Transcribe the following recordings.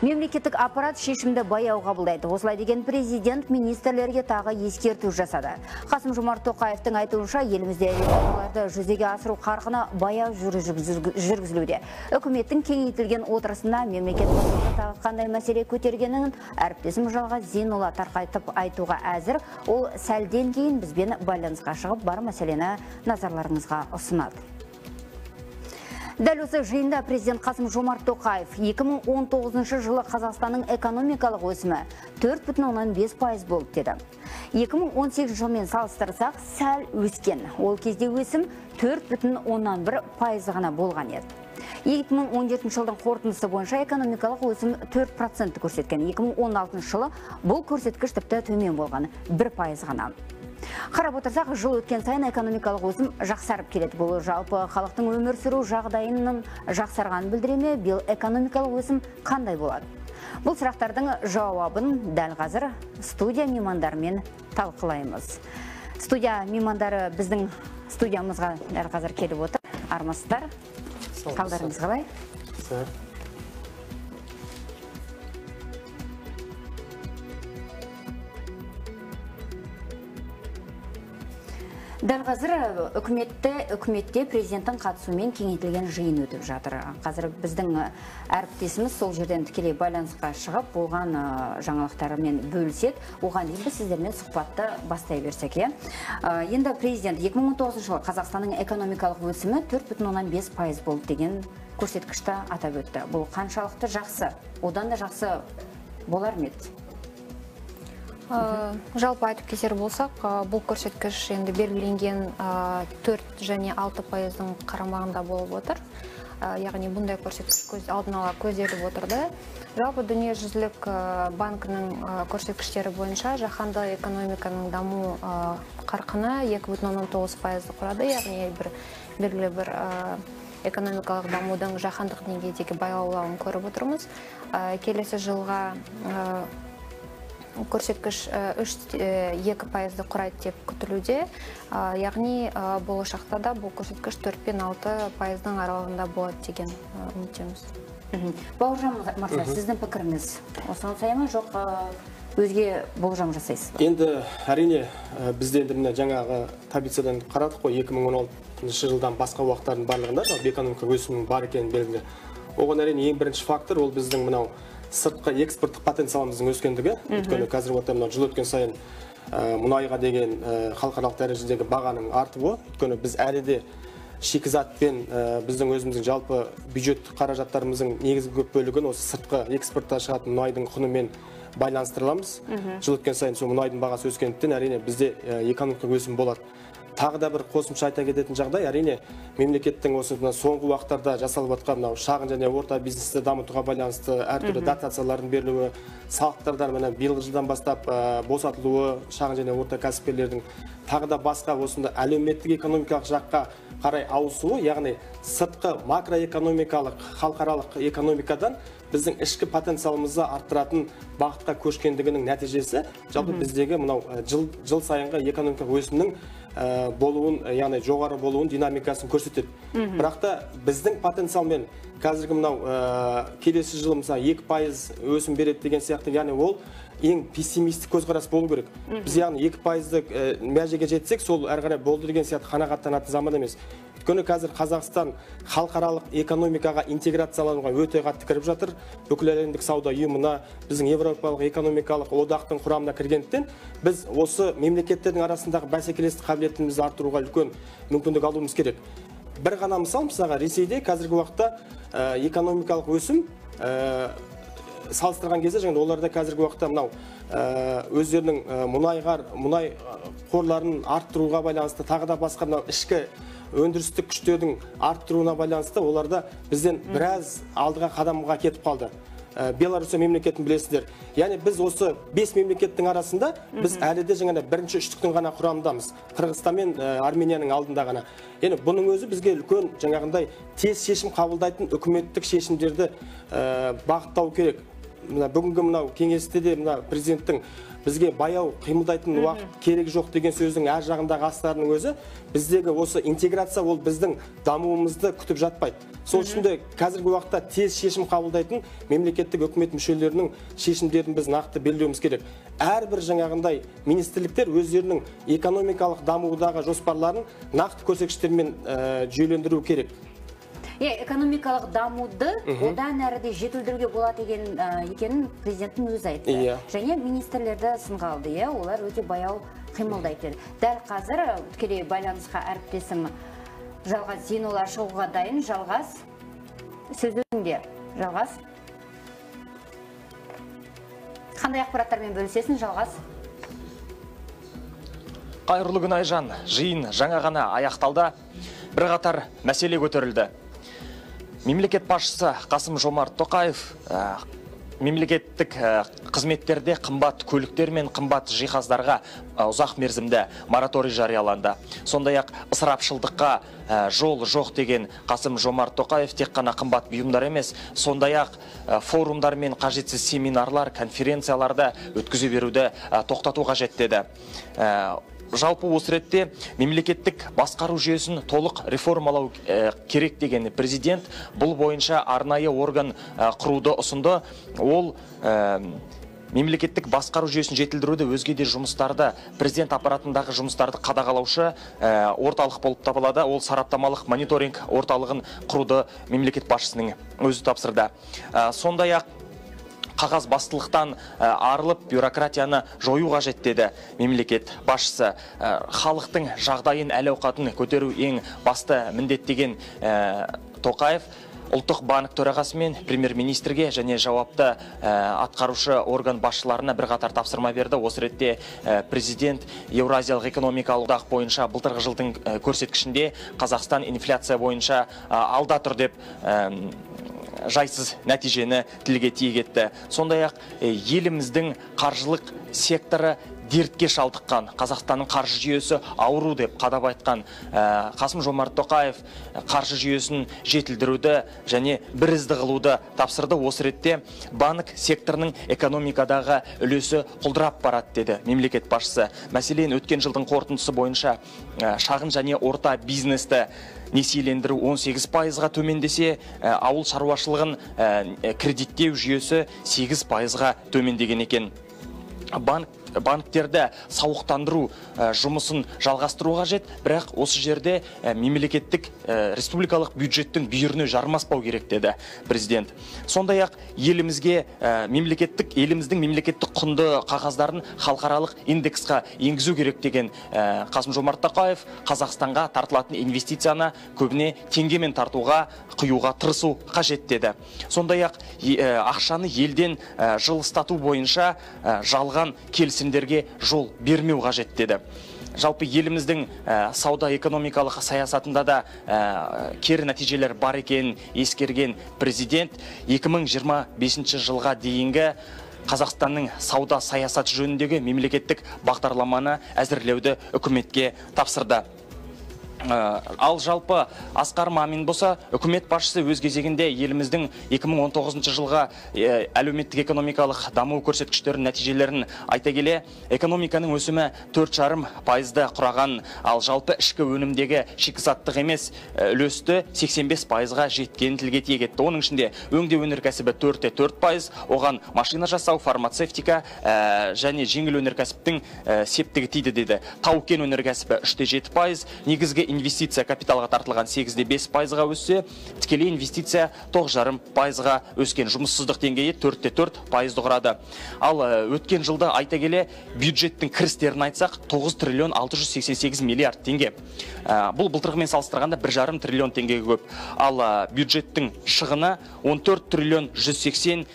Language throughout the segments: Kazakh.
Мемлекеттік аппарат шешімді баяу қабылдайды. Осылай деген президент министрлерге тағы ескерту жасады. Қасым-Жомарт Тоқаевтың айтуынша, елімізде реформаларды жүзеге асыру қарқыны баяу жүргізілуде. Үкіметтің кеңейтілген отырысында мемлекет басшысы тағы қандай мәселе көтергенін әріптесім Жалғас Зейнолла тарқатып айтуға әзір. Ол сәлден кейін бізбен байланысқа шығып, бар мәселені назарларыңызға ұсынады. Дәл осы жиында президент Қасым-Жомарт Тоқаев 2019 жылы Қазақстанның экономикалық өсімі 4,5% болды деді. 2018 жылмен салыстырсақ, сәл өскен. Ол кезде өсім 4,1% ғана болған еді. 2017 жылдың қорытындысы бойынша экономикалық өсім 4% көрсеткен. 2016 жылы бұл көрсеткіш тіпті төмен болған, 1% ғана. Қарап отырсақ, жыл өткен сайын экономикалық өсім жақсарып келеді. Бұл жалпы халықтың өмір сүру жағдайының жақсарғанын білдіре ме? Биыл экономикалық өсім қандай болады? Бұл сұрақтардың жауабын дәл қазір студия меймандарымен талқылаймыз. Студия меймандары біздің студиямызға дәл қазір келіп отыр. Армысыздар, қалдарыңыз қалай? Дәл қазір үкіметте президенттің қатысуымен кеңейтілген жиын өтіп жатыр. Қазір біздің әріптесіміз сол жерден тікелей байланысқа шығып, болған жаңалықтарымен бөліседі. Оған дейін біз сіздермен сұхбатты бастай берсек, иә. Енді президент 2019 жылы Қазақстанның экономикалық өсімі 4,5% болды деген көрсеткішті атап өтті. Бұл қаншалықты жақсы, одан да жақсы болар ма еді? Жалпы айтып кетер болсақ, бұл көрсеткіш енді белгіленген 4 және 6%-ның қарамағында болып отыр. Яғни бұндай көрсеткіш алдын ала көзделіп отырды. Жалпы дүниежүзілік банкінің көрсеткіштері бойынша жаһандық экономиканың даму қарқыны 2,9%-ды құрады. Яғни белгілі бір экономикалық дамудың жаһандық деңгейдегі баяулауын көріп отырмыз. Келесі жылға көрсеткіш 3,2%-ды құрайды деп күтілуде. Яғни болашақта да бұл көрсеткіш 4 пен 6%-ның аралығында болады деген үміттеміз. Бауыржан мырза, сіздің пікіріңіз осыған сай ма, жоқ өзге болжам жасайсыз ба? Енді әрине бізде енді мына жаңағы таблицадан қарадық қой, 2016 жылдан басқа уақыттардың барлығында жалпы экономика өсімінің бар екенін белгілі. Оған әрине ең бірінші фактор ол біздің мынау сыртқы экспорттық потенциалымыздың өскендігі. Өйткені қазіргі уақытта мынау жыл өткен сайын мұнайға деген халықаралық дәрежедегі бағаның артуы. Өйткені біз әлі де шикізатпен біздің өзіміздің жалпы бюджеттік қаражаттарымыздың негізгі көп бөлігін осы сыртқы экспортта шығатын мұнайдың құнымен байланыстыра аламыз. Жыл өткен сайын сол мұнайдың бағасы өскендіктен әрине бізде экономикалық өсім болады. Тағы да бір қосымша айта кететін жағдай, әрине мемлекеттің осы соңғы уақыттарда жасалып жатқан мынау шағын және орта бизнесті дамытуға байланысты әртүрлі дотациялардың берілуі, салықтардан міне биылғы жылдан бастап босатылуы шағын және орта кәсіпкерлердің тағы да басқа осында әлеуметтік экономикалық жаққа қарай ауысуы, яғни сыртқы макроэкономикалық халықаралық экономикадан біздің ішкі потенциалымызды арттыратын бағытқа көшкендігінің нәтижесі жалпы біздегі мынау жыл сайынғы экономикалық өсімнің болуын, яғни жоғары болуын динамикасын көрсетеді. Бірақ та біздің потенциалмен қазіргі мынау келесі жылы мысалы 2% өсім береді деген сияқты, яғни ол ең пессимистік көзқарас болу керек. Біз яғни 2%-ды межеге жетсек, сол әрі қарай болды деген сияқты қанағаттанатын заман емес. Өйткені қазір Қазақстан халықаралық экономикаға интеграциялануға өте қатты кіріп жатыр. Бүкіл әлемдік сауда ұйымына, біздің Еуропалық экономикалық одақтың құрамына кіргендіктен біз осы мемлекеттердің арасындағы бәсекелестік қабілетімізді арттыруға үлкен мүмкіндік алуымыз керек. Бір ғана мысал, мысалға Ресейде қазіргі уақытта экономикалық өсім салыстырған кезде және оларда қазіргі уақытта мынау өздерінің мұнай қорларын арттыруға байланысты тағы да басқа мынау ішкі өндірістік күштердің арттыруына байланысты оларда бізден біраз алдыға қадамға кетіп қалды. Беларусь мемлекетін білесіздер. Яғни біз осы 5 мемлекеттің арасында біз әлі де жаңағы бірінші үштіктің ғана құрамындамыз. Қырғызстан мен Арменияның алдында ғана. Яғни бұның өзі бізге үлкен жаңағындай тез шешім қабылдайтын үкіметтік шешімдерді бағыттау керек. Мына бүгінгі мынау кеңесте де мына президенттің бізге баяу қимылдайтын уақыт керек жоқ деген сөздің әр жағындағы астарының өзі біздегі осы интеграция ол біздің дамуымызды күтіп жатпайды. Сол үшін де қазіргі уақытта тез шешім қабылдайтын мемлекеттік үкімет мүшелерінің шешімдерін біз нақты белгілеуіміз керек. Әрбір жаңағындай министрліктер өздерінің экономикалық дамудағы жоспарларын нақты көрсеткіштермен жүйелендіру керек. Экономикалық дамуды одан әрі де жетілдіруге болады екенін президенттің өзі айтты. Және министрлерді сынға алды, олар өте баяу қимылдайды деді. Дәл қазір тікелей байланысқа әріптесім Жалғас Зейнолла шығуға дайын. Жалғас, сөз өзіңде. Жалғас, қандай ақпараттармен бөлісесің, Жалғас? Қайырлы күн, Айжан. Жиын жаңа ғана аяқталды. Бірқатар мәселе көтерілді. Мемлекет басшысы Қасым Жомарт Тоқаев мемлекеттік қызметтерде қымбат көліктер мен қымбат жиһаздарға ұзақ мерзімді мораторий жарияланды. Сондай-ақ ысырапшылдыққа жол жоқ деген Қасым Жомарт Тоқаев тек қана қымбат бұйымдар емес, сондай-ақ форумдар мен қажетсіз семинарлар, конференцияларды өткізе беруді тоқтату қажет деді. Жалпы осы ретте мемлекеттік басқару жүйесін толық реформалау керек деген президент бұл бойынша арнайы орган құруды ұсынды. Ол мемлекеттік басқару жүйесін жетілдіруді, өзге де жұмыстарды, президент аппаратындағы жұмыстарды қадағалаушы орталық болып табылады. Ол сараптамалық мониторинг орталығын құруды мемлекет басшысының өзі тапсырды. Сондай-ақ қағаз бастылықтан арылып, бюрократияны жою қажет деді мемлекет басшысы. Халықтың жағдайын, әл-ауқатын көтеру ең басты міндет деген Тоқаев Ұлттық банк төрағасы мен премьер-министрге және жауапты атқарушы орган басшыларына бірқатар тапсырма берді. Осы ретте президент Еуразиялық экономикалық одақ бойынша былтырғы жылдың көрсеткішінде Қазақстан инфляция бойынша алда тұр деп жайсыз нәтижені тілге тиек етті. Сондай-ақ еліміздің қаржылық секторы дертке шалдыққан, Қазақстанның қаржы жүйесі ауру деп қадап айтқан Қасым Жомарт Тоқаев қаржы жүйесін жетілдіруді және бірізді қылуды тапсырды. Осы ретте банк секторының экономикадағы үлесі құлдырап барады деді мемлекет басшысы. Мәселен, өткен жылдың қорытындысы бойынша шағын және орта бизнесті несиелендіру 18%-ға төмендесе, ауыл шаруашылығын кредиттеу жүйесі 8%-ға төмендеген екен. Банктерді сауықтандыру жұмысын жалғастыру қажет, бірақ осы жерде мемлекеттік республикалық бюджеттің бүйіріне жармаспау керек деді президент. Сондай-ақ елімізге еліміздің мемлекеттік құнды қағаздарын халықаралық индексқа енгізу керек деген Қасым Жомарт Тоқаев Қазақстанға тартылатын инвестицияны көбіне теңгемен тартуға, құюға тырысу қажет деді. Сондай-ақ ақшаны елден жылыстату бойынша жалған келісімдерге жол бермеу қажет деді. Жалпы еліміздің сауда экономикалық саясатында да кері нәтижелер бар екенін ескерген президент 2025 жылға дейінгі Қазақстанның сауда саясаты жөніндегі мемлекеттік бағдарламаны әзірлеуді үкіметке тапсырды. Ал жалпы Асқар Мамин болса, үкімет басшысы өз кезегінде еліміздің 2019 жылға әлеуметтік экономикалық даму көрсеткіштерінің нәтижелерін айта келе, экономиканың өсімі 4,5%-ды құраған, ал жалпы ішкі өнімдегі шикізаттық емес үлесті 85%-ға жеткенін тілге тиек етті. Оның ішінде өңдеу өнеркәсібі 4,4%, оған машина жасау, фармацевтика және жеңіл өнеркәсіптің септігі тиді деді. Тау-кен өнеркәсібі 3,7%, негізгі инвестиция капиталға тартылған 8,5%-ға өссе, тікелей инвестиция 9,5%-ға өскен. Жұмыссыздық деңгейі 4,4%-ды құрады. Ал өткен жылда айта келе бюджеттің кірістерін айтсақ 9 триллион 688 миллиард теңге. Бұл былтырғымен салыстырғанда 1,5 триллион теңгеге көп. Ал бюджеттің шығыны 14 триллион 180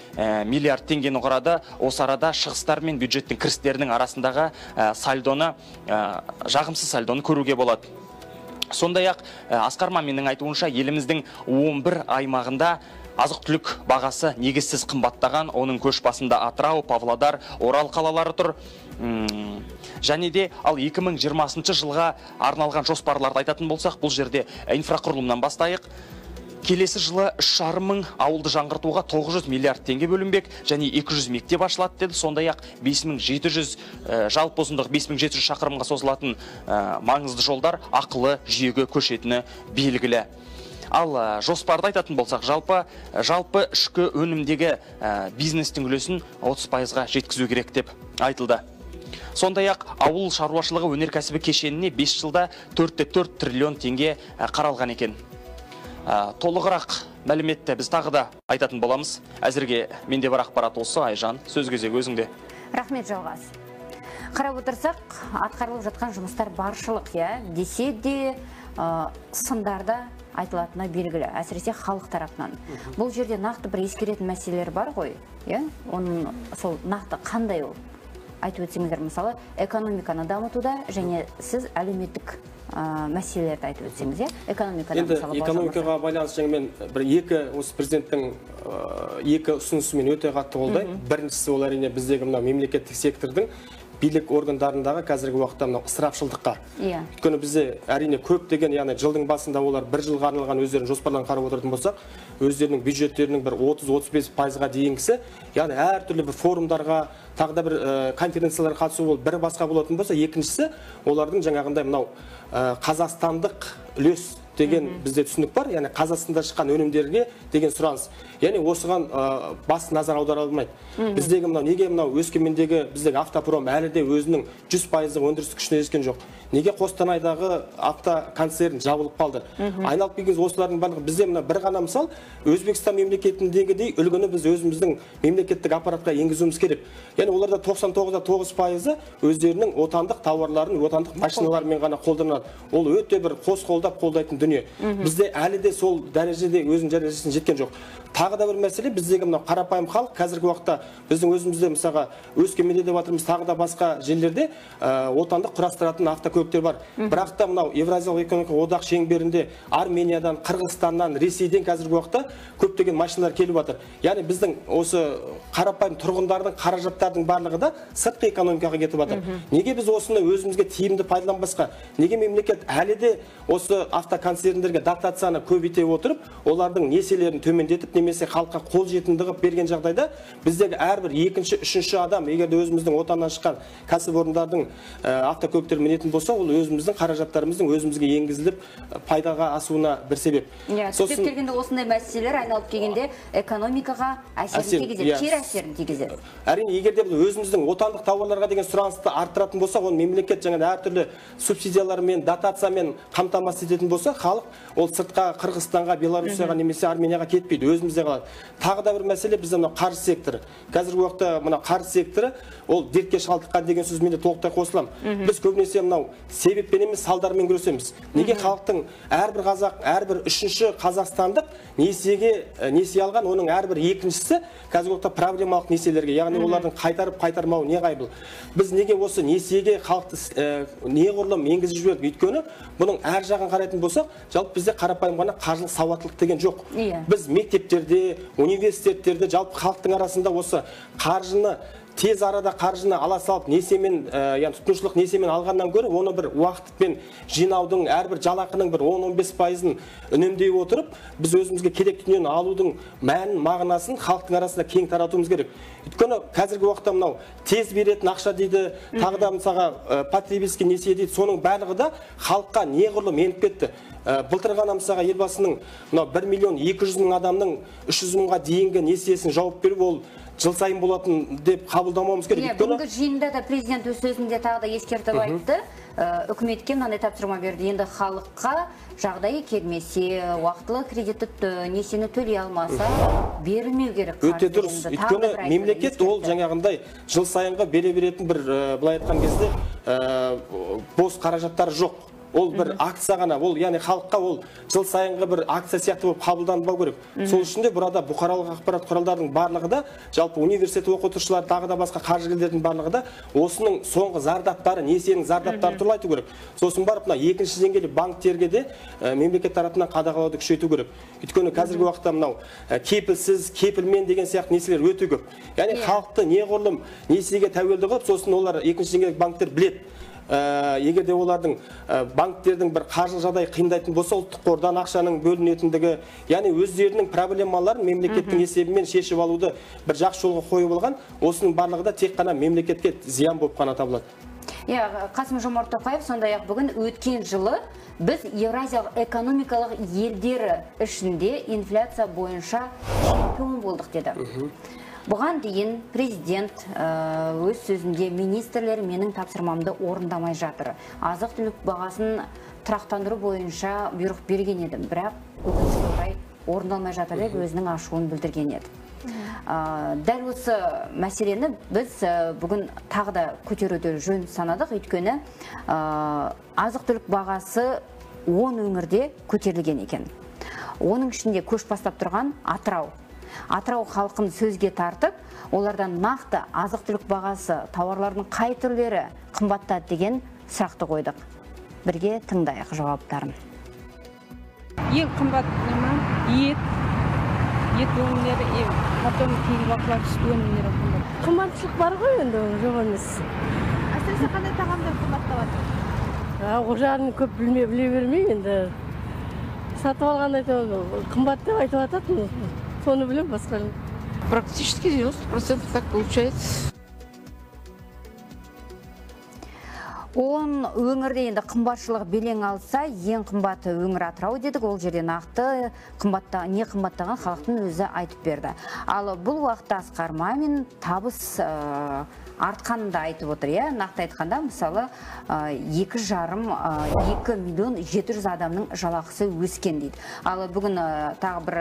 миллиард теңгені құрады. Осы арада шығыстар мен бюджеттің кірістерінің арасындағы сальдоны, жағымсыз сальдоны көруге болады. Сондай-ақ Асқар Маминнің айтуынша еліміздің 11 аймағында азық-түлік бағасы негізсіз қымбаттаған. Оның көш басында Атырау, Павлодар, Орал қалалары тұр. Және де ал 2020 жылға арналған жоспарларды айтатын болсақ, бұл жерде инфрақұрылымнан бастайық. Келесі жылы 3,5 мың ауылды жаңғыртуға 900 миллиард теңге бөлінбек және 200 мектеп ашылады деді. Сондай-ақ 5700 жалпы ұзындығы 5700 шақырымға созылатын маңызды жолдар ақылы жүйеге көшетіні белгілі. Ал жоспарды айтатын болсақ, жалпы ішкі өнімдегі бизнестің үлесін 30%-ға жеткізу керек деп айтылды. Сондай-ақ ауыл шаруашылығы өнеркәсібі кешеніне 5 жылда 4,4 триллион теңге қаралған екен. Толығырақ мәліметті біз тағы да айтатын боламыз. Әзірге менде бар ақпарат осы. Айжан, сөз кезегі өзіңде. Рахмет, Жалғас. Қарап отырсақ, атқарылып жатқан жұмыстар баршылық, иә, десе де сындарда айтылатыны белгілі, әсіресе халық тарапынан. Бұл жерде нақты бір ескеретін мәселелер бар ғой, иә? Оның сол нақты қандай ол? Айтып өтсеңіздер, мысалы, экономиканы дамытуда және сіз әлеуметтік мәселелерді айтып өтсеңіз, иә? Экономиканы, енді экономикаға байланысты және мен бір екі осы президенттің екі ұсынысымен өте қатты қолдаймын. Біріншісі ол әрине біздегі мына мемлекеттік сектордың билік органдарындағы қазіргі уақытта мынау ысырапшылдыққа. Өйткені бізде әрине көптеген, яғни жылдың басында олар бір жылға арналған өздерінің жоспарларын қарап отыратын болсақ, өздерінің бюджеттерінің бір 30-35%-ға дейінгісі, яғни әртүрлі бір форумдарға, тағы да бір конференцияларға қатысу ол бір басқа болатын болса, екіншісі олардың жаңағындай мынау қазақстандық үлес деген бізде түсінік бар, яғни Қазақстанда шыққан өнімдерге деген сұраныс. Яғни осыған бас назар аудара алмайды. Біздегі мынау неге мынау Өскемендегі біздегі автопром әлі де өзінің 100%-ық өндірістік күшіне жеткен жоқ. Неге Қостанайдағы автоконцерн жабылып қалды? Айналып келгенде осылардың барлығы бізде мына бір ғана мысал, Өзбекстан мемлекетіндегідей үлгіні біз өзіміздің мемлекеттік аппаратқа енгізуіміз керек. Яғни оларда 99,9%-ы өздерінің отандық тауарларын, отандық машиналармен ғана қолданады. Ол өте бір қос қолдап қолдайтын дүние. Бізде әлі де сол дәрежеде өзінің дәрежесіне жеткен жоқ. Тағы да бір мәселе, біздегі мынау қарапайым халық қазіргі уақытта біздің өзімізде мысалға Өскеменде деп жатырмыз, тағы да басқа жерлерде отандық құрастыратын автокөліктер бар. Бірақ та мынау Еуразиялық экономикалық одақ шеңберінде Армениядан, Қырғызстаннан, Ресейден қазіргі уақытта көптеген машиналар келіп жатыр. Яғни біздің осы қарапайым тұрғындардың қаражаттардың барлығы да сыртқы экономикаға кетіп жатыр. Неге біз осыны өзімізге тиімді пайдаланбасқа? Неге мемлекет әлі де осы автоконцерндерге дотацияны көбейте отырып, олардың несиелерін төмендетіп, немесе халыққа қол жетімді қылып берген жағдайда біздегі әрбір екінші, үшінші адам, егер де өзіміздің отаннан шыққан кәсіпорындардың автокөліктер мінетін болса, ол өзіміздің қаражаттарымыздың өзімізге енгізіліп пайдаға асуына бір себеп. Сосын келгенде осындай мәселелер айналып келгенде экономикаға әсерін тигізеді, кері әсерін тигізеді. Әрине, егер де біз өзіміздің отандық тауарларға деген сұранысты арттыратын болсақ, оны мемлекет жаңа әртүрлі субсидиялармен, дотациямен қамтамасыз ететін болса, халық ол сыртқа, Қырғызстанға, Белоруссияға немесе Арменияға кетпейді, өзімізде қалады. Тағы да бір мәселе бізде мынау қаржы секторы. Қазіргі уақытта мына қаржы секторы ол дертке шалдыққан деген сөзмен де толықтай қосыламын. Біз көбінесе мынау себеппен емес, салдармен күресеміз. Неге халықтың әрбір қазақ, әрбір үшінші қазақстандық несиеге несие алған, оның әрбір екіншісі қазіргі уақытта проблемалық несиелерге, яғни олардың қайтарып қайтармауы неғайбыл. Біз неге осы несиеге халықты неғұрлым енгізіп жібердік? Өйткені бұның әр жағын қарайтын болсақ, жалпы бізде қарапайым ғана қаржылық сауаттылық деген жоқ. Біз мектептерде, университеттерде, жалпы халықтың арасында осы қаржыны тез арада қаржыны ала салып несиемен, яғни тұтынушылық несиемен алғаннан гөрі оны бір уақытпен жинаудың, әрбір жалақының бір 10-15%-ын үнемдей отырып, біз өзімізге керек дүниені алудың мәнін, мағынасын халықтың арасында кең таратуымыз керек. Өйткені қазіргі уақытта мынау тез беретін ақша дейді, тағы да мысалға потребительский несие дейді, соның барлығы да халыққа неғұрлым еніп кетті. Былтыр ғана мысалға Елбасының мынау 1 миллион 200 мың адамның 300 мыңға дейінгі несиесін жауып беру, ол жыл сайын болатын деп қабылдамауымыз керек. Бүгінгі жиында да президент өз сөзінде тағы да ескертіп айтты, үкіметке мынандай тапсырма берді. Енді халыққа жағдайы келмесе, уақытылы кредитті несиені төлей алмаса, берілмеу керек. Өте дұрыс. Өйткені мемлекет ол жаңағындай жыл сайынғы бере беретін бір, былай айтқан кезде, бос қаражаттары жоқ. Ол бір акция ғана, ол яғни халыққа ол жыл сайынғы бір акция сияқты болып қабылданбау керек. Сол үшін де burada бұқаралық ақпарат құралдарының барлығы да, жалпы университет оқытушылары, тағы да басқа қаржыгерлердің барлығы да осының соңғы зардаптары, несиенің зардаптары туралы айту керек. Сосын барып мына екінші деңгейлі банктерге де мемлекет тарапынан қадағалауды күшейту керек. Өйткені қазіргі уақытта мынау кепілсіз, кепілмен деген сияқты несиелер өте көп. Яғни халықты неғұрлым несиеге тәуелді қылып, сосын олар екінші деңгейлі банктер біледі. Егер де олардың банктердің бір қаржылық жағдайы қиындайтын болса, ұлттық қордан ақшаның бөлінетіндігі, яғни өздерінің проблемаларын мемлекеттің есебімен шешіп алуды бір жақсы жолға қойып алған, осының барлығы да тек қана мемлекетке зиян болып қана табылады. Қасым-Жомарт Тоқаев сондай-ақ бүгін өткен жылы біз Еуразиялық экономикалық елдері ішінде инфляция бойынша чемпион болдық деді. Бұған дейін президент өз сөзінде министрлер менің тапсырмамды орындамай жатыр. Азық-түлік бағасын тұрақтандыру бойынша бұйрық берген едім, бірақ өкінішке орай орындалмай жатыр деп өзінің ашуын білдірген еді. Дәл осы мәселені біз бүгін тағы да көтеруді жөн санадық, өйткені азық-түлік бағасы 10 өңірде көтерілген екен. Оның ішінде көш бастап тұрған Атырау. Атырау халқын сөзге тартып, олардан нақты азық-түлік бағасы, тауарлардың қай түрлері қымбаттады деген сұрақты қойдық. Бірге тыңдайық жауаптарын. Ең қымбат ет, ет өнімдері, потом кейінгі уақытлар сүт өнімдері қымбат. Қымбатшылық бар ғой енді, жоқ емес. Әсіресе қандай тағамдар қымбаттап жатыр? Ол жағын көп біле бермеймін енді. Сатып алғанда қымбат деп айтып жататын. Соны білем, басқа. Практически 90% так получается. 10 өңірде енді қымбатшылық белең алса, ең қымбаты өңір Атырау дедік. Ол жерде нақты не қымбаттаған халықтың өзі айтып берді. Ал бұл уақытта Асқар Мамин табыс артқанын да айтып отыр. Нақты айтқанда, мысалы, 2,5 миллион 700 адамның жалақысы өскен дейді. Ал бүгін тағы бір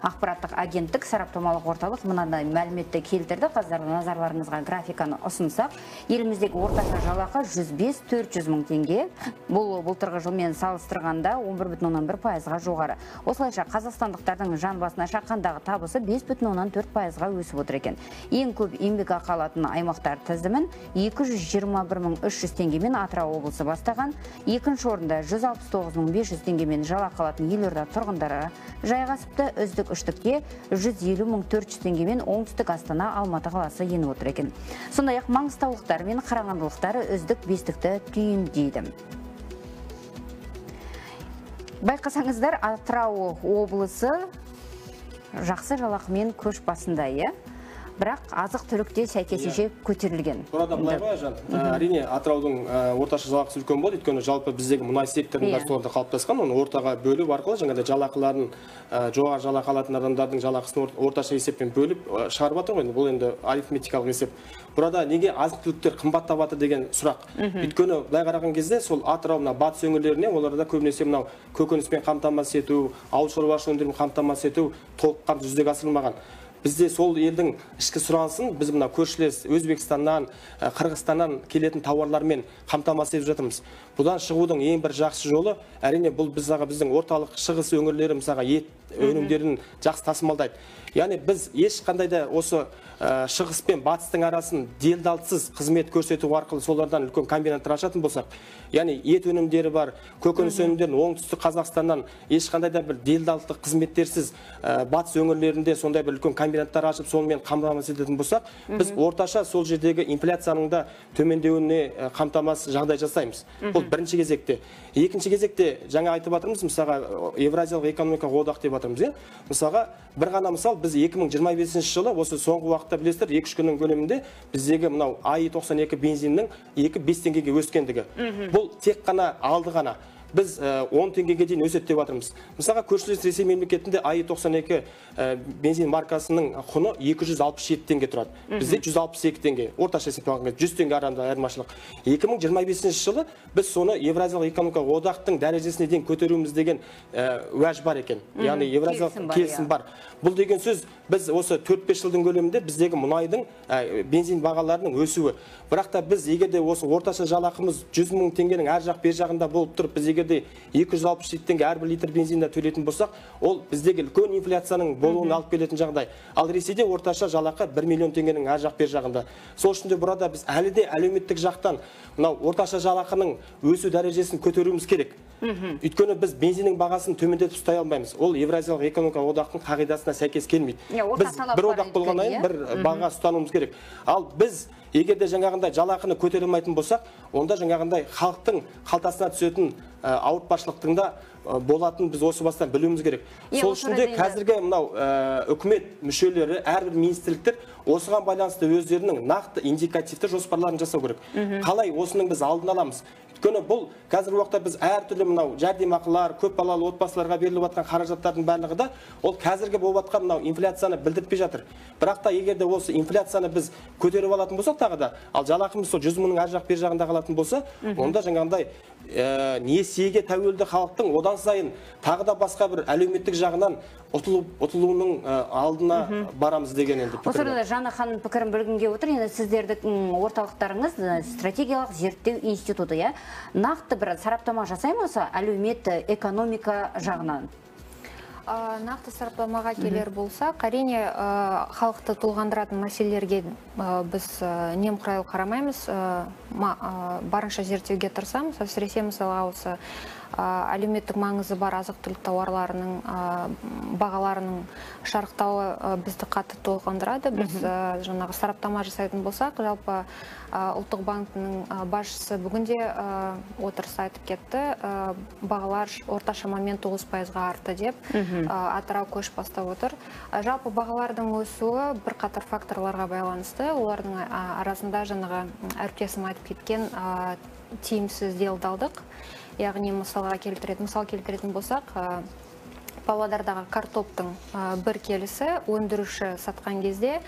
ақпараттық агенттік, сараптамалық орталық мынадай мәліметті келтірді. Қазір назарларыңызға графиканы ұсынсақ, еліміздегі орташа жалақы 105-400 мың теңге. Бұл былтырғы жылмен салыстырғанда 11,1%-ға жоғары. Осылайша қазақстандықтардың жан басына шаққандағы табысы 5,4%-ға өсіп отыр екен. Ең көп еңбекақы алатын аймақтар тізімін 221 300 теңгемен Атырау облысы бастаған. Екінші орында 169 500 теңгемен жалақы алатын елорда тұрғындары жайғасыпты. Үздік үштікте 150 400 теңгемен оңтүстік Астана, Алматы қаласы еніп отыр екен. Сондай-ақ маңғыстаулықтар мен қарағандылықтар үздік бестікті түйіндейді. Байқасаңыздар, Атырау облысы жақсы жалақымен көш басында, бірақ азық-түлікте сәйкесінше көтерілген. Burada былай ғой, Айжан, әрине Атыраудың орташа жалақысы үлкен болды, өйткені жалпы біздегі мұнай секторының бәрі соларда қалыптасқан, оны ортаға бөлу арқылы жаңағыдай жалақыларын, жоғары жалақы алатын адамдардың жалақысын орташа есеппен бөліп шығарып жатыр ғой, бұл енді арифметикалық есеп. Burada неге азық-түліктер қымбаттап жатыр деген сұрақ. Өйткені былай қараған кезде сол Атырау, мына батыс өңірлеріне оларда көбінесе мынау көкөніспен қамтамасыз ету, ауыл шаруашылығы өнімдерімен қамтамасыз ету толыққанды жүзеге асырылмаған. Бізде сол елдің ішкі сұранысын біз мына көршілес Өзбекстаннан, Қырғызстаннан келетін тауарлармен қамтамасыз етіп жатырмыз. Бұдан шығудың ең бір жақсы жолы, әрине бұл біздің орталық шығыс өңірлері мысалға ет өнімдерін жақсы тасымалдайды. Яғни біз ешқандай да осы шығыс пен батыстың арасын делдалсыз қызмет көрсету арқылы солардан үлкен комбинаттар ашатын болсақ, яғни ет өнімдері бар, көкөніс өнімдерін оңтүстік Қазақстаннан ешқандай да бір делдалдық қызметтерсіз батыс өңірлерінде сондай бір үлкен комбинаттар ашып сонымен қамтамасыз ететін болсақ, біз орташа сол жердегі инфляцияның да төмендеуіне қамтамасыз жағдай жасаймыз. Бұл бірінші кезекте. Екінші кезекте жаңа айтып жатырмыз, мысалға Еуразиялық экономикалық одақ деп жатырмыз, мысалға бір ғана мысал, біз 2025 жылы осы соңғы уақытта білесіздер, 2-3 күннің көлемінде біздегі мынау АИ 92 бензиннің 2,5 теңгеге өскендігі. Бұл тек қана алды ғана. Біз 10 теңгеге дейін өседі деп жатырмыз. Мысалға көршілес Ресей мемлекетінде АИ 92 бензин маркасының құны 267 теңге тұрады. Бізде 162 теңге. Орташа есеппен алған кезде 100 теңге арасында айырмашылық. 2025 жылы біз соны Еуразиялық экономикалық одақтың дәрежесіне дейін көтеруіміз деген уәж бар екен. Яғни Еуразиялық келісім бар. Бұл деген сөз біз осы 4-5 жылдың көлемінде біздегі мұнайдың бензин бағаларының өсуі. Бірақ та біз егер де осы орташа жалақымыз 100 мың теңгенің әр жақ бер жағында болып тұрып, біз егер де 267 теңге әрбір литр бензинді төлейтін болсақ, ол біздегі үлкен инфляцияның болуына алып келетін жағдай. Ал Ресейде орташа жалақы 1 миллион теңгенің әр жақ бер жағында. Сол үшін де burada біз әлі де әлеуметтік жақтан мынау орташа жалақының өсу дәрежесін көтеруіміз керек. Өйткені біз бензиннің бағасын төмендетіп ұстай алмаймыз. Ол Еуразиялық экономикалық одақтың қағидасына сәйкес келмейді. Біз бір одақ болғаннан кейін бір баға ұстануымыз керек. Ал біз Егер де жаңағындай жалақыны көтере алмайтын болсақ, онда жаңағындай халықтың қалтасына түсетін ауыртпашылықтың да болатын біз осы бастан білуіміз керек. Сол үшін де қазіргі мынау үкімет мүшелері, әрбір министрліктер осыған байланысты өздерінің нақты индикативті жоспарларын жасау керек. Қалай осының біз алдын аламыз? Өйткені бұл қазіргі уақытта біз әртүрлі мынау жәрдемақылар, көп балалы отбасыларға беріліп жатқан қаражаттардың барлығы да ол қазіргі болып жатқан мынау инфляцияны білдіртпей жатыр. Бірақ та егер де осы инфляцияны біз көтеріп алатын болсақ тағы да, ал жалақымыз сол 100 мыңның ар жақ бер жағында қалатын болса, онда жаңағындай несиеге тәуелді халықтың одан сайын тағы да басқа бір әлеуметтік жағынан ұтылуының алдына барамыз деген енді пікір. Осы орайда Жанна ханым пікірін білгім келіп отыр. Енді сіздердің орталықтарыңыз стратегиялық зерттеу институты, иә? Нақты бір сараптама жасай ма осы әлеумет экономика жағынан? Нақты сараптамаға келер болсақ, әрине халықты толғандыратын мәселелерге біз немқұрайлы қарамаймыз, барынша зерттеуге тырысамыз. Әсіресе мысалға осы әлеуметтік маңызы бар азық-түлік тауарларының бағаларының шарықтауы бізді қатты толғандырады. Біз жаңағы сараптама жасайтын болсақ, жалпы Ұлттық банктің басшысы бүгін де отырыста айтып кетті, бағалар орта шамамен 9%-ға артты деп. Атырау көш бастап отыр. Жалпы бағалардың өсуі бірқатар факторларға байланысты. Олардың арасында жаңағы әріптесім айтып кеткен тиімсіз делдалдық. Яғни мысал келтіретін болсақ, Павлодардағы картоптың бір келісі өндіруші сатқан кезде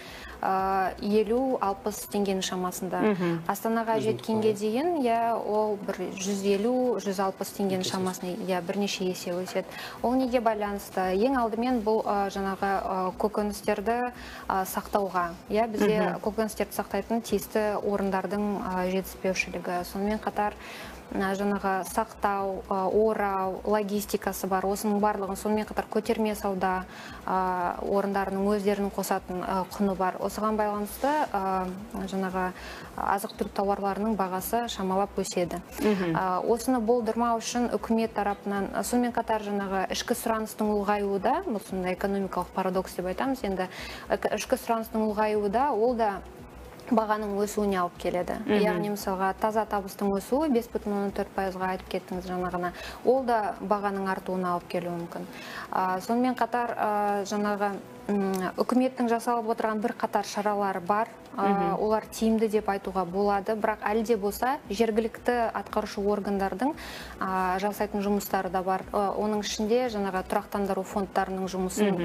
50-60 теңгенің шамасында. Астанаға жеткенге дейін, ол бір 150-160 теңгенің шамасында, бірнеше есе өседі. Ол неге байланысты? Ең алдымен бұл жаңағы көкөністерді сақтауға. Бізде көкөністерді сақтайтын тиісті орындардың жетіспеушілігі. Сонымен қатар жаңағы сақтау, орау, логистикасы бар. Осының барлығын, сонымен қатар көтерме сауда орындарының өздерінің қосатын құны бар. Осыған байланысты жаңағы азық-түлік тауарларының бағасы шамалап өседі. Осыны болдырмау үшін үкімет тарапынан, сонымен қатар жаңағы ішкі сұраныстың ұлғаюы да, бұл сондай экономикалық парадокс деп айтамыз, енді ішкі сұраныстың ұлғаюы да, ол да бағаның өсуіне алып келеді. Яғни мысалға таза табыстың өсуі 5,4%-ға айтып кеттіңіз жаңағына, ол да бағаның артуына алып келуі мүмкін. Сонымен қатар жаңағы үкіметтің жасалып отырған бір қатар шаралары бар. Олар тиімді деп айтуға болады, бірақ әлі де болса жергілікті атқарушы органдардың жасайтын жұмыстары да бар. Оның ішінде жаңағы тұрақтандыру фондтарының жұмысын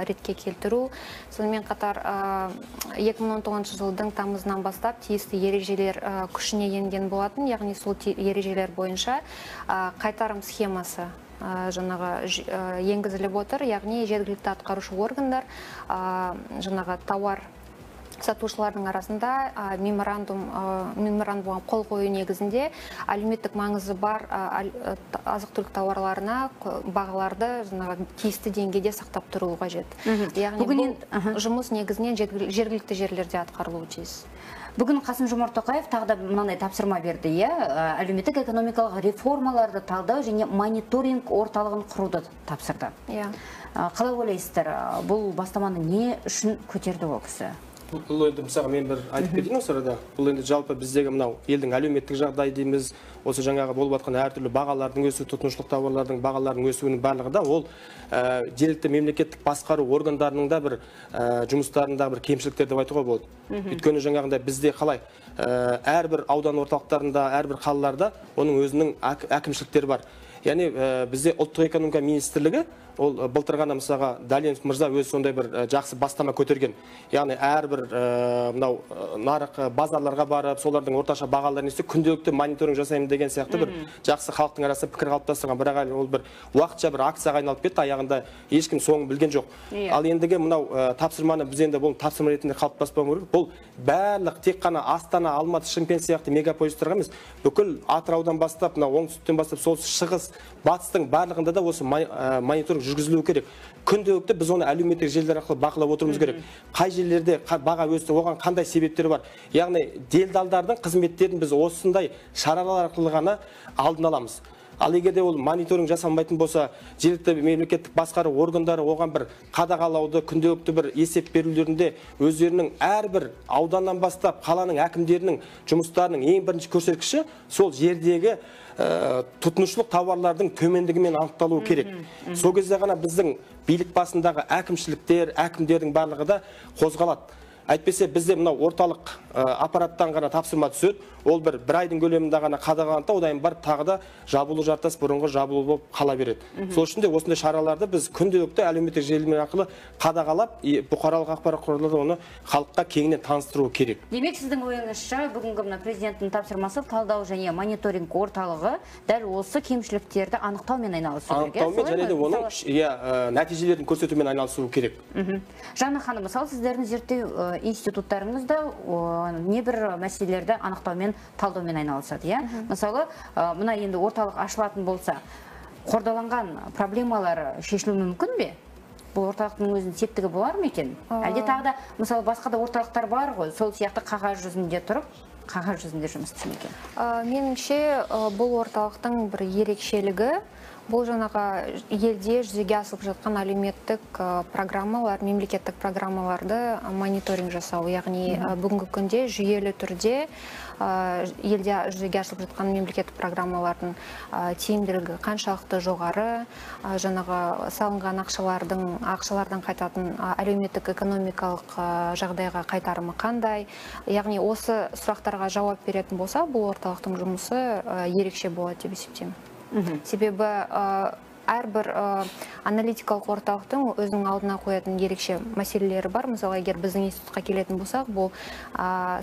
ретке келтіру. Сонымен қатар 2019 жылдың тамызынан бастап тиісті ережелер күшіне енген болатын, яғни сол ережелер бойынша қайтарым схемасы жаңағы енгізіліп отыр, яғни жергілікті атқарушы органдар жаңағы тауар сатушылардың арасында меморандумға қол қою негізінде әлеуметтік маңызы бар азық-түлік тауарларына бағаларды жаңағы тиісті деңгейде сақтап тұру қажет. Яғни бұл жұмыс негізінен жергілікті жерлерде атқарылуы тиіс. Бүгін Қасым-Жомарт Тоқаев тағы да мынандай тапсырма берді, әлеуметтік экономикалық реформаларды талдау және мониторинг орталығын құруды тапсырды. Қалай ойлайсыздар, бұл бастаманы не үшін көтерді ол кісі? Бұл енді мысалға мен бір айтып кетейін осы арада. Бұл енді жалпы біздегі мынау елдің әлеуметтік жағдайы дейміз, осы жаңағы болып жатқан әртүрлі бағалардың өсуі, тұтынушылық тауарлардың бағаларының өсуінің барлығы да ол жергілікті мемлекеттік басқару органдарының да бір жұмыстарында бір кемшіліктер деп айтуға болады. Өйткені жаңағындай бізде қалай әрбір аудан орталықтарында, әрбір қалаларда оның өзінің әкімшіліктері бар. Яғни бізде ұлттық экономика министрлігі ол былтыр ғана мысалға Дәленов мырза өзі сондай бір жақсы бастама көтерген. Яғни әрбір мынау нарық базарларға барып, солардың орташа бағаларын естіп, күнделікті мониторинг жасаймын деген сияқты бір жақсы халықтың арасында пікір қалыптастырған. Бірақ әлі ол бір уақытша бір акцияға айналып кетті, аяғында ешкім соңын білген жоқ. Ал ендігі мынау тапсырманы біз енді бұл тапсырма ретінде қалыптаспау керек. Бұл барлық тек қана Астана, Алматы, Шымкент сияқты мегаполистарға емес, бүкіл Атыраудан бастап, мынау оңтүстіктен бастап, солтүстік, шығыс, батыстың барлығында да осы мониторинг жүргізілуі керек. Күнделікті біз оны әлеуметтік желілер арқылы бақылап отыруымыз керек. Қай жерлерде баға өсті, оған қандай себептері бар. Яғни делдалдардың қызметтерін біз осындай шаралар арқылы ғана алдын аламыз. Ал егер де ол мониторинг жасалмайтын болса, жергілікті мемлекеттік басқару органдары оған бір қадағалауды, күнделікті бір есеп берулерінде өздерінің әрбір ауданнан бастап қаланың әкімдерінің жұмыстарының ең бірінші көрсеткіші сол жердегі тұтынушылық тауарлардың төмендігімен анықталуы керек. Сол кезде ғана біздің билік басындағы әкімшіліктер, әкімдердің барлығы да қозғалады. Әйтпесе бізде мынау орталық аппараттан ғана тапсырма түседі, ол бір айдың көлемінде ғана қадағаланады, одан барып тағы да жабулы жартас бұрынғы жабулы болып қала береді. Сол үшін де осындай шараларды біз күнделікті әлеуметтік желілер арқылы қадағалап, бұқаралық ақпарат құралдары оны халыққа кеңінен таныстыруы керек. Демек, сіздің ойыңызша, бүгінгі мына президенттің тапсырмасы талдау және мониторинг орталығы дәл осы кемшіліктерді анықтаумен айналысу керек. Анықтаумен және де оның нәтижелерін көрсетумен айналысу керек. Жанна ханым, мысалы, сіздердің зерттеу институттарыңызда небір мәселелерді анықтаумен, талдаумен айналысады, иә? Мысалы, мына енді орталық ашылатын болса, қордаланған проблемалар шешілуі мүмкін бе? Бұл орталықтың өзінің септігі болар ма екен? Әлде тағы да, мысалы, басқа да орталықтар бар ғой, сол сияқты қағаз жүзінде тұрып, қағаз жүзінде жұмыс істей ме екен? Меніңше, бұл орталықтың бір ерекшелігі, бұл жаңағы елде жүзеге асып жатқан әлеуметтік программалар, мемлекеттік программаларды мониторинг жасау, яғни бүгінгі күнде жүйелі түрде елде жүзеге асып жатқан мемлекеттік программалардың тиімділігі қаншалықты жоғары, жаңағы салынған ақшалардан қайтатын әлеуметтік экономикалық жағдайға қайтарымы қандай, яғни осы сұрақтарға жауап беретін болса, бұл орталықтың жұмысы ерекше болады деп есептеймін. Себебі әрбір аналитикалық орталықтың өзінің алдына қоятын ерекше мәселелері бар. Мысалы, егер біздің институтқа келетін болсақ, бұл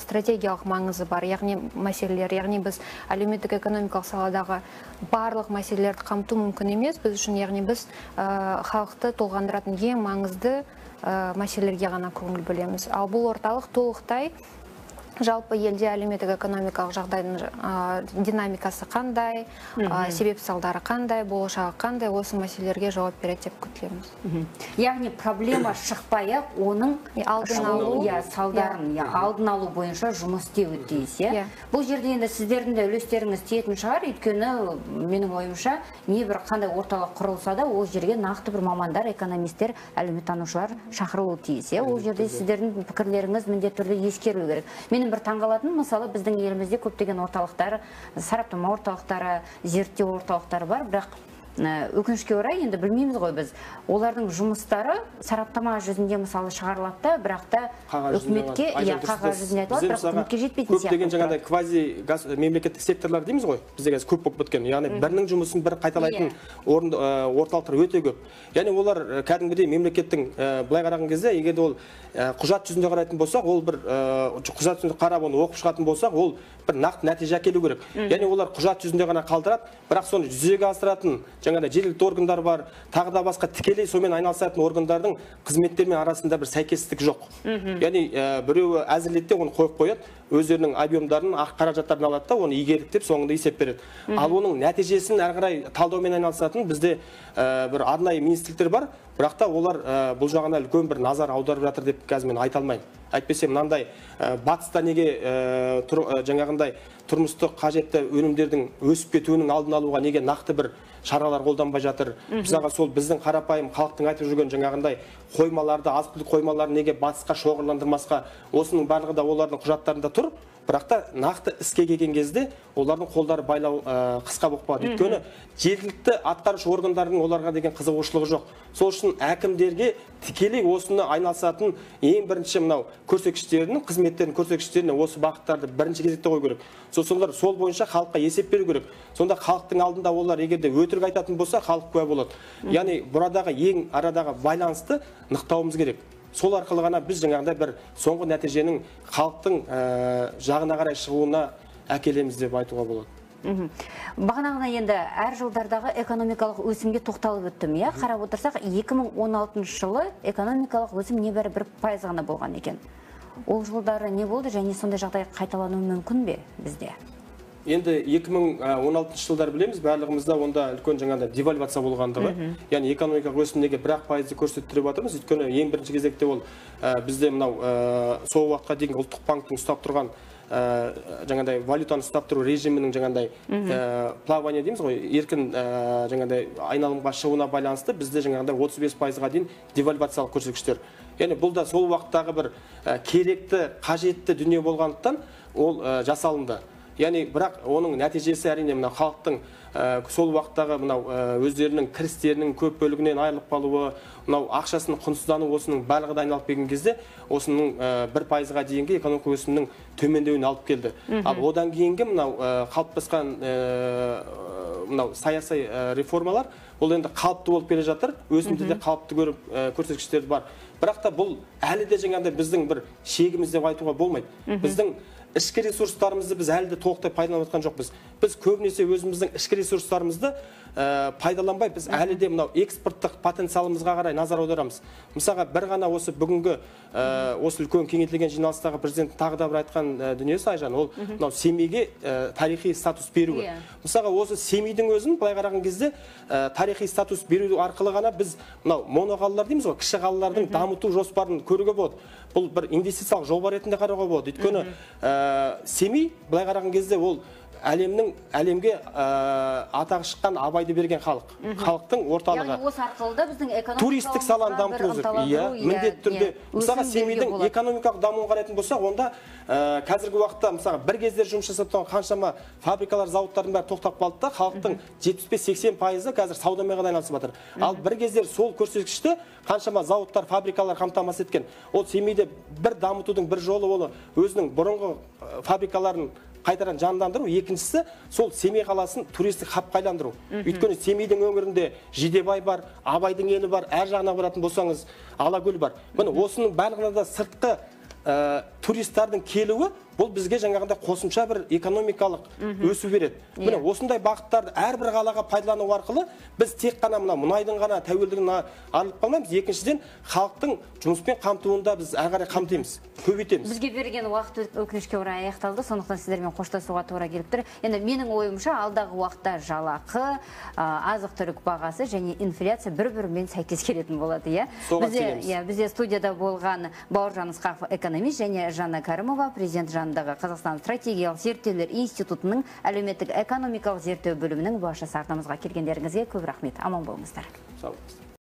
стратегиялық маңызы бар, яғни мәселелер, яғни біз әлеуметтік экономикалық саладағы барлық мәселелерді қамту мүмкін емес біз үшін, яғни біз халықты толғандыратын ең маңызды мәселелерге ғана көңіл бөлеміз. Ал бұл орталық толықтай жалпы елде әлеуметтік экономикалық жағдайдың динамикасы қандай, себеп салдары қандай, болашағы қандай, осы мәселелерге жауап береді деп күтеміз. Яғни проблема шықпай-ақ оның алдын алу, салдарын, алдын алу бойынша жұмыс істеуі тиіс. Бұл жерде енді сіздердің де үлестеріңіз тиетін шығар, өйткені менің ойымша, небір қандай орталық құрылса да, ол жерге нақты бір мамандар, экономистер, әлеуметтанушылар шақырылуы тиіс. Ол жерде сіздердің пікірлеріңіз міндетті түрде ескерілу керек. Менің бір таңғалатыным, мысалы, біздің елімізде көптеген орталықтар, сараптама орталықтары, зерттеу орталықтары бар, бірақ өкінішке орай енді білмейміз ғой біз. Олардың жұмыстары сараптама жүзінде мысалы шығарылады да, бірақ та үкіметке, қағаз жүзінде айтылады, бірақ үкіметке жетпейтін сияқты. Көптеген жаңағыдай квази мемлекеттік секторлар дейміз ғой, бізде қазір көп болып кеткен. Яғни бірінің жұмысын бір қайталайтын орталықтар өте көп. Яғни олар кәдімгідей мемлекеттің былай қараған кезде, егер де ол құжат жүзінде қарайтын болсақ, ол бір құжат жүзінде қарап оны оқып шығатын болсақ, ол бір нақты нәтиже әкелу керек. Яғни олар құжат жүзінде ғана қалдырады, бірақ соны жүзеге асыратын жаңағыдай жергілікті органдар бар, тағы да басқа тікелей сонымен айналысатын органдардың қызметтерімен арасында бір сәйкестік жоқ. Яғни біреуі әзірлейді де оны қойып қояды, өздерінің объемдарын, қаражаттарын алады да, оны игердік деп соңында есеп береді. Ал оның нәтижесін әрі қарай талдаумен айналысатын бізде бір арнайы министрліктер бар, бірақ та олар бұл жағына үлкен бір назар аударып жатыр деп қазір мен айта алмаймын. Әйтпесе мынандай батыста неге жаңағындай тұрмыстық қажетті өнімдердің өсіп кетуінің алдын алуға неге нақты бір шаралар қолданбай жатыр? Мысалға, сол біздің қарапайым халықтың айтып жүрген жаңағындай қоймаларды, азық-түлік қоймаларын неге батысқа шоғырландырмасқа, осының барлығы да олардың құжаттарында тұр, бірақ та нақты іске келген кезде олардың қолдары байлау қысқа болып қалады. Өйткені жергілікті атқарушы органдардың оларға деген қызығушылығы жоқ. Сол үшін әкімдерге тікелей осыны айналысатын ең бірінші мынау көрсеткіштерінің, қызметтерінің көрсеткіштеріне осы бағыттарды бірінші кезекте қою керек. Сосын олар сол бойынша халыққа есеп беру керек. Сонда халықтың алдында олар егер де өтірік айтатын болса, халық куә болады. Яғни бұрадағы ең арадағы байланысты нықтауымыз керек. Сол арқылы ғана біз жаңағыдай бір соңғы нәтиженің халықтың жағына қарай шығуына әкелеміз деп айтуға болады. Бағанағына енді әр жылдардағы экономикалық өсімге тоқталып өттім. Қарап отырсақ, 2016 жылы экономикалық өсім небәрі 1% ғана болған екен. Ол жылдары не болды және сондай жағдай қайталануы мүмкін бе бізде? Енді 2016 жылдар білеміз, барлығымызда онда үлкен жаңағыдай девальвация болғандығы. Яғни экономикалық өсім неге 1% көрсеттіріп жатырмыз? Өйткені ең бірінші кезекте ол бізде мынау сол уақытқа дейін ұлттық банктің ұстап тұрған жаңағыдай валютаны ұстап тұру режимінің жаңағыдай плавание дейміз ғой, еркін жаңағыдай айналымға шығуына байланысты бізде жаңағыдай 35%-ға дейін девальвациялық көрсеткіштер. Яғни бұл да сол уақыттағы бір керекті, қажетті дүние болғандықтан ол жасалынды. Яғни бірақ оның нәтижесі әрине мынау халықтың сол уақыттағы мынау өздерінің кірістерінің көп бөлігінен айырылып қалуы, мынау ақшасының құнсыздануы, осының барлығы да айналып келген кезде осының 1%-ға дейінгі экономика өсімінің төмендеуіне алып келді. Ал одан кейінгі мынау қалыптасқан мынау саяси реформалар ол енді қалыпты болып келе жатыр, өсімді де қалыпты көріп көрсеткіштер бар. Бірақ та бұл әлі де жаңағыдай біздің бір шегіміз деп айтуға болмайды. Біздің ішкі ресурстарымызды біз әлі де толықтай пайдаланып жатқан жоқпыз. Біз көбінесе өзіміздің ішкі ресурстарымызды пайдаланбай, біз әлі де мынау экспорттық потенциалымызға қарай назар аударамыз. Мысалға, бір ғана осы бүгінгі осы үлкен кеңейтілген жиналыстағы президенттің тағы да бір айтқан дүниесі, Айжан, ол мынау Семейге тарихи статус беруі. Мысалға, осы Семейдің өзін былай қараған кезде тарихи статус беру арқылы ғана біз мынау моноқалалар дейміз ғой, кіші қалалардың дамыту жоспарын көруге болады. Бұл бір инвестициялық жоба ретінде қарауға болады. Өйткені Семей былай қараған кезде ол әлемге атағы шыққан Абайды берген халық. Халықтың орталығы. Яғни осы арқылы да біздің экономикалық туристік саланы дамыту керек. Иә, міндетті түрде. Мысалға, Семейдің экономикалық дамуын қарайтын болсақ, онда қазіргі уақытта мысалға бір кездері жұмыс жасап тұрған қаншама фабрикалар, зауыттардың бәрі тоқтап қалды да, халықтың 75-80%-ы қазір саудамен ғана айналысып жатыр. Ал бір кездері сол көрсеткішті қаншама зауыттар, фабрикалар қамтамасыз еткен. Ол Семейде бір дамытудың бір жолы ол өзінің бұрынғы фабрикаларын қайтадан жандандыру, екіншісі сол Семей қаласын туристік хабқа айландыру. Өйткені Семейдің өңірінде Жидебай бар, Абайдың елі бар, әр жағына баратын болсаңыз Алакөл бар. Міне осының барлығына да сыртқы туристардың келуі бұл бізге жаңағындай қосымша бір экономикалық өсу береді. Міне осындай бағыттарды әрбір қалаға пайдалану арқылы біз тек қана мына мұнайдың ғана тәуелдігін арылып қалмаймыз, екіншіден халықтың жұмыспен қамтуында біз әрі қарай қамтимыз, көбейтеміз. Бізге берген уақыт өкінішке орай аяқталды, сондықтан сіздермен қоштасуға тура келіп тұр. Енді менің ойымша алдағы уақытта жалақы, азық-түлік бағасы және инфляция бір-бірімен сәйкес келетін болады, иә? Бізде студияда болған Бауыржан Ысқақов экономист және Жанна Кәрімова, президент жанындағы Қазақстан стратегиялық зерттеулер институтының әлеуметтік экономикалық зерттеу бөлімінің басшысы. Арнамызға келгендеріңізге көп рахмет. Аман болыңыздар. Сау болыңыздар.